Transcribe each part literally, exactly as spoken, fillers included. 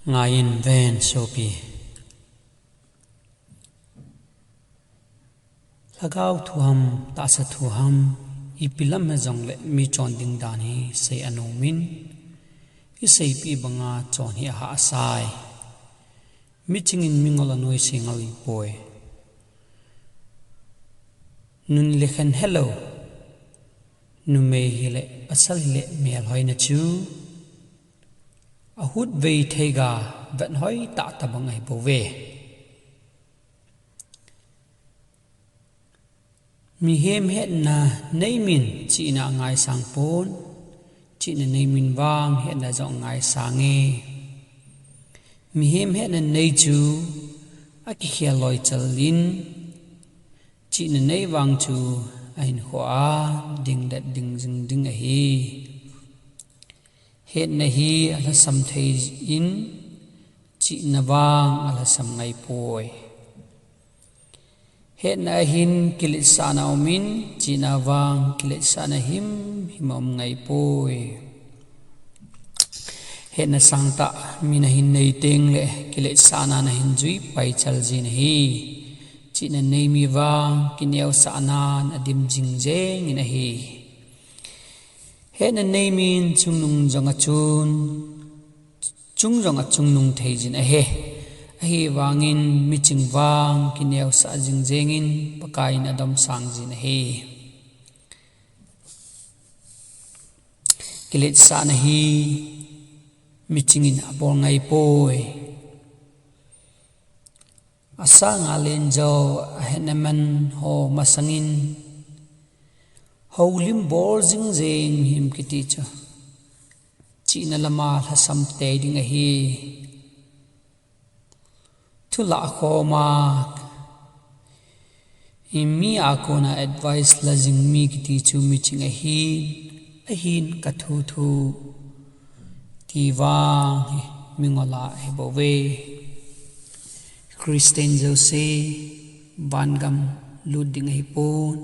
Ngaiyin ven sopi. Lhagao thu ham, tahsa thu ham, ipi lam hijongle mi chon ding dan hi sei anom in, iseipeh banga chon hi ahahsa e. Miching in mingol anoise ngal poi. Nun le khen helou, numei hile pasal hile melhoina chu ahut vei thei ga, vet hoi tah tabang ahi bouve. Mihem hetna nei min chihna angaisang pon, chihna nei min vang hetna jong angaisang e. Mihem hetna nei chu akikhel loi chal in, chihna nei vang chu ahinkhoa dingdet ding jing ding ahi. Hetna hi alhasam thei in, chihna vang alhasam ngai poi. Hetna ahin kiletsahna um in, chihna vang kiletsahna himhim aum ngai poi. Hetna sangtah mi nahin nei tengle kiletsahna nahin jui pai chal jin ahi. Chihna nei mi vang kineosahnan adim jing jeng in ahi. Hetna nei min chungnung jong achun, chung jong achungnung thei jin ahi. Ahivangin miching vang kineosah jing jeng in Pakai in adomsang jin ahi. Kiletsahna hi miching in abol ngai poi. Asanga len jou ahetna man ho masangin houlim bol jing jeng him kiti chu chihna lama lhasam tei ding ahi. Thulah khoma mi a kona advice la jing mi kiti chu miching ahin, ahin ka thu thu ti vang hi mingol ahi bouve. Christian jouse vangam lut ding ahi pon,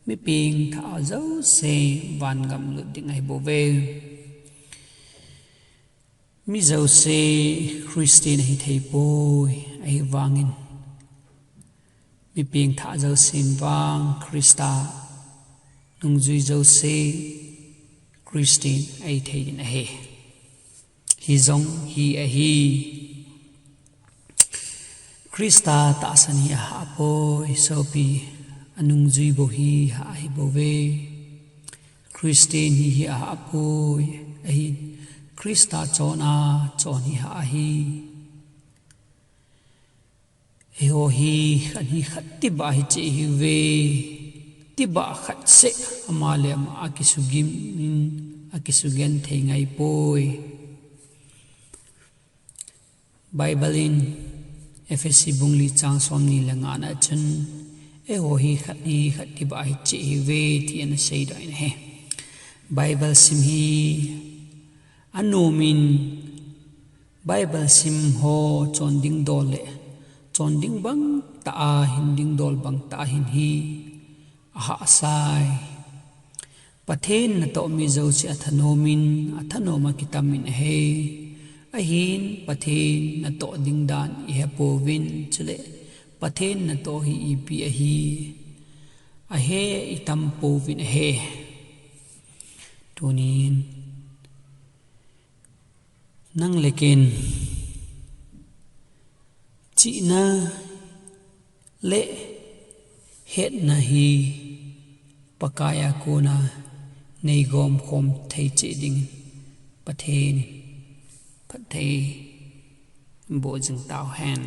mi pengthah jouse vangam lut ding ahi bouve. Mi jouse Christian ahi thei poi, ahivangin mi pengthah jousen vang Christa nungjui jouse Christian ahi thei in ahi. Hijong hi ahi. Christa tahsan hi ahah poi, sopi, anungjui bou hi hah ahi bouve. Christian hi hi ahah poi, ahin Christa chon a chon hi hah ahi. Eiho hi khat hi khat tibah hi cheh hiuve. Tibah khat seh ama le ama akisugim in akisugenthei ngai poi. Bible in Ephesi bung li chang somni le nga na chun, eiho hi khat hi khat tibah hi cheh hiuve ti ana seidoh in ahi. Bible sim hi anom in, Bible sim ho chonding dol le chonding bangtah a hin dingdol bangtah a hin hi ahahsa e. Pathen natoh mi jouse athanom in, athanom a kitam in ahi. Ahin Pathen natoh ding dan ihepouvin, chule Pathen natoh hi ipi ahi ahe itam pouvin ahi. Tunin nang le ken chihna le hetna hi Pakai a kona neigom khom thei cheh dingin Pathen in phatthei boh jing tauhen.